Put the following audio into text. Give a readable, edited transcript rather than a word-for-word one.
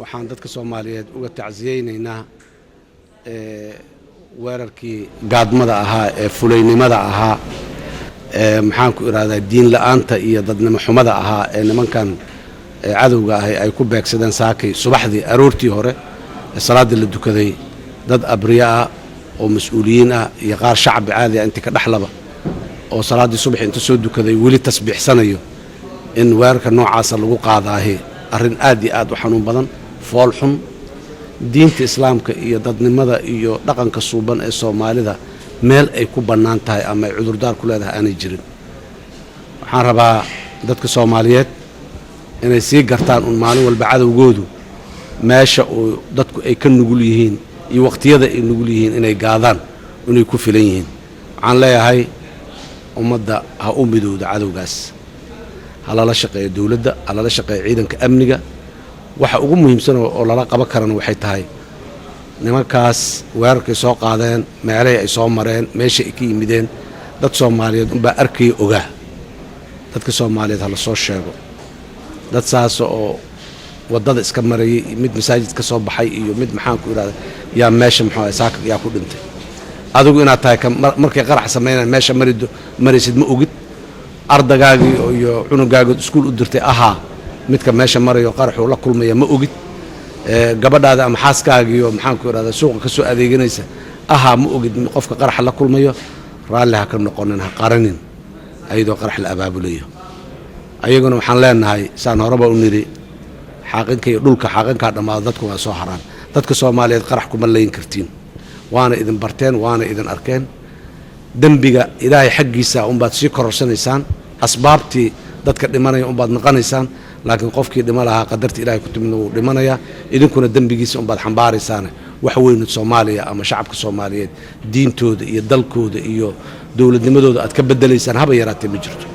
Waxaan dadka Soomaaliyeed uga tacsiyeynaynaa weerarkii gaadmada ahaa ee fulaynimada ahaa ee, maxaan ku idhahdaa, diin la-aanta iyo dadnimo xumada ahaa ee nimankan cadowga ahi ay ku beegsadeen saakay subaxdii aroortii hore ee salaaddii la dukaday, dad abriya ah oo mas-uuliyiin ah iyo qaar shacbi caadi ah intii ka dhexlaba oo salaaddii subax inta soo dukaday weli tasbiixsanayo. In weerarka noocaasa lagu qaadaahi arrin aad iyo aad u xanuun badan, fool xun, diinta Islaamka iyo dadnimada iyo dhaqanka suuban ee Soomaalida meel ay ku bannaan tahay ama ay cudurdaar ku leedahay aanay jirin. Waxaan rabaa dadka Soomaaliyeed inay sii gartaan un maalin walba cadowgoodu meesha uu dadku ay ka nugul yihiin iyo waqtiyada ay nugul yihiin inay gaadaan, inay ku filan yihiin. Waxaan leeyahay, ummadda ha u midowda cadowgaas, ha lala shaqeeyo dowladda, ha lala shaqeeyo ciidanka amniga. Waxa ugu muhiimsan oo lala qaban karana waxay tahay nimankaas weerarkay soo qaadeen, meelihii ay soo mareen, meesha ay ka yimideen, dad Soomaaliyeed unbaa arkaya, ogaa. Dadka Soomaaliyeed ha la soo sheego dad saasa oo waddada iska marayay iyo mid masaajid ka soo baxay iyo mid, maxaan ku idhahda, yaa meesha, muxuu ahay, saaka yaa ku dhintay. Adigu inaad tahay markay qarax samaynayaan meesha marido maraysid ma ogid. Ardagaagii iyo cunugaagood iskuul u dirtay ahaa midka meesha marayo qaraxuu la kulmaya ma ogid. Gabadhaada ama xaaskaagiiyo, maxaan ku idhahda, suuqa ka soo adeeganaysa ahaa ma ogid qofka qaraxa la kulmayo. Raalli ha ka noqonin, ha qaranin ayadoo qarax la abaabulayo. Ayaguna waxaan leenahay, saan horeba u nidhi, xaaqinka iyo dhulka xaaqinkaa dhammaado, dadku waa soo haraan. Dadka Soomaaliyeed qarax kuma layn kartiin, waana idin barteen, waana idin arkeen. Dembiga Ilaahay xaggiisa unbaad sii kororsanaysaan, asbaabtii dadka dhimanaya unbaad naqanaysaan, laakiin qofkii dhima lahaa qadarta Ilahay ku timidna wuu dhimanayaa, idinkuna dembigiisa unbaad xambaaraysaane. Wax weyn Soomaaliya ama shacabka Soomaaliyeed diintooda iyo dalkooda iyo dowladnimadooda aad ka bedelaysaan haba yaraatee ma jirto.